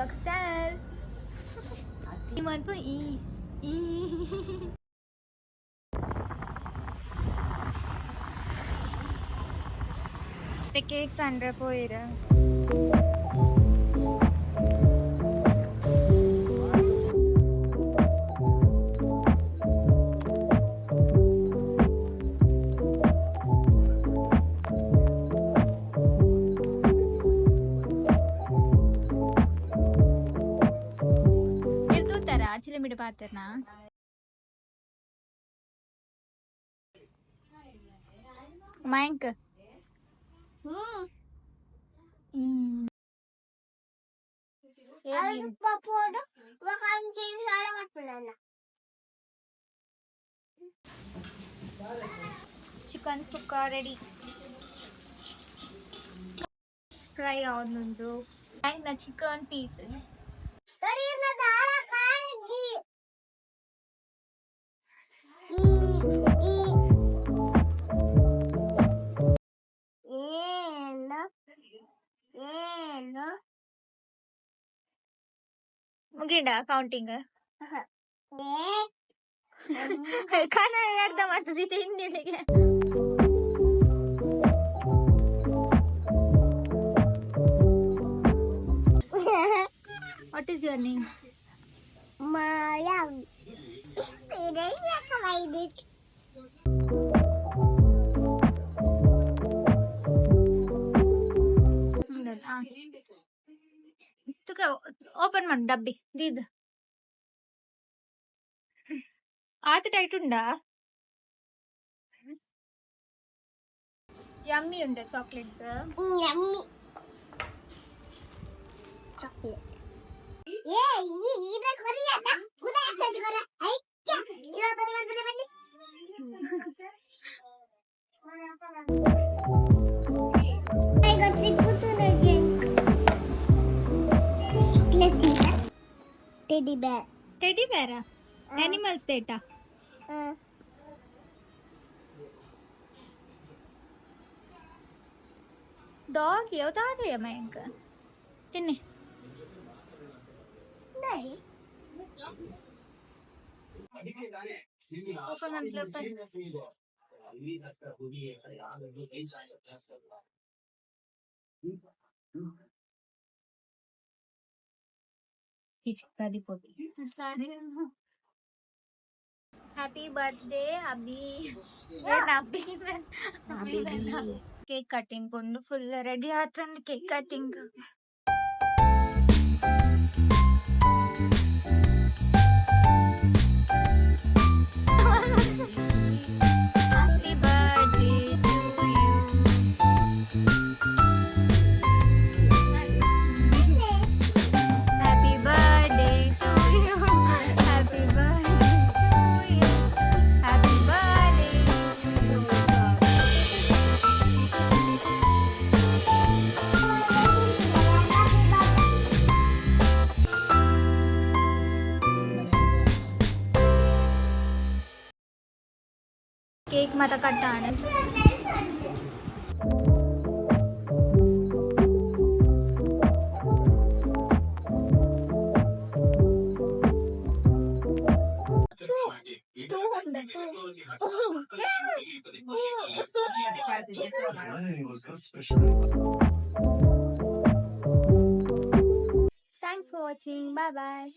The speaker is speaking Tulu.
XL. ಮನ್ಪು ಈ ಈ ಕೇಕ್ ತಂಡ್ರೆ ಪೋಯಿರ. ತೂತಾರ ಚಿಲಮಿಡ ಪಾತೆರ್ನಾ? ಮಯಾಂಕ್. ಪೋಡು ಶಾಲೆ ಮಾಡ್ಬಿಡೋಣ. Chicken sukka ready. ಫ್ರೈ ಆವೊಂದುಂಡು ನ ಚಿಕನ್ ಪೀಸಸ್. ಏಳು ಏಳು. ಮುಗಿಂಡ ಕೌಂಟಿಂಗ್? ಕನ್ನಡ ಅರ್ಧ ಮಾಡ್ತದೆ ಹಿಂದಿಳಿಗೆ. What is your name? Maya. Open ಮಾಡಿ ಡಬ್ಬಿ ದೀದ್. ಆತ ಟೈಟ್ ಉಂಡಾ? ಯಮ್ಮಿ ಉಂಡ ಚಾಕ್ಲೇಟ್? Yummy chocolate. ಏ, ಈ ಇದ ಕೊರಿಯಲ್ಲ ಉದಾಸದ ಕೊರ ಐಕ್ಯ ಇಲ್ಲ. ಬನ್ನಿ ಬನ್ನಿ ಬನ್ನಿ. I got to drink. Chocolate teddy bear. Teddy ಬೇರ? Animals data? ಡಾಗ್ ಯಾವ್ದಾದ್ರು ಮಯಾಂಕ್ ತಿನ್ನಿ. ಓಪನ್ ಅಂತ. ಸರಿ. Happy birthday Abhi. Abhi cake cutting ಕೊಂಡು ಫುಲ್ ರೆಡಿ ಆತಂದು cake cutting. Happy birthday to you. Happy birthday to you. Happy birthday to you. Happy birthday to you. Cake ಮಾತ ಕಟ್ಟಾಣ. Two ಉಂಡ two. Thanks for watching. Bye bye.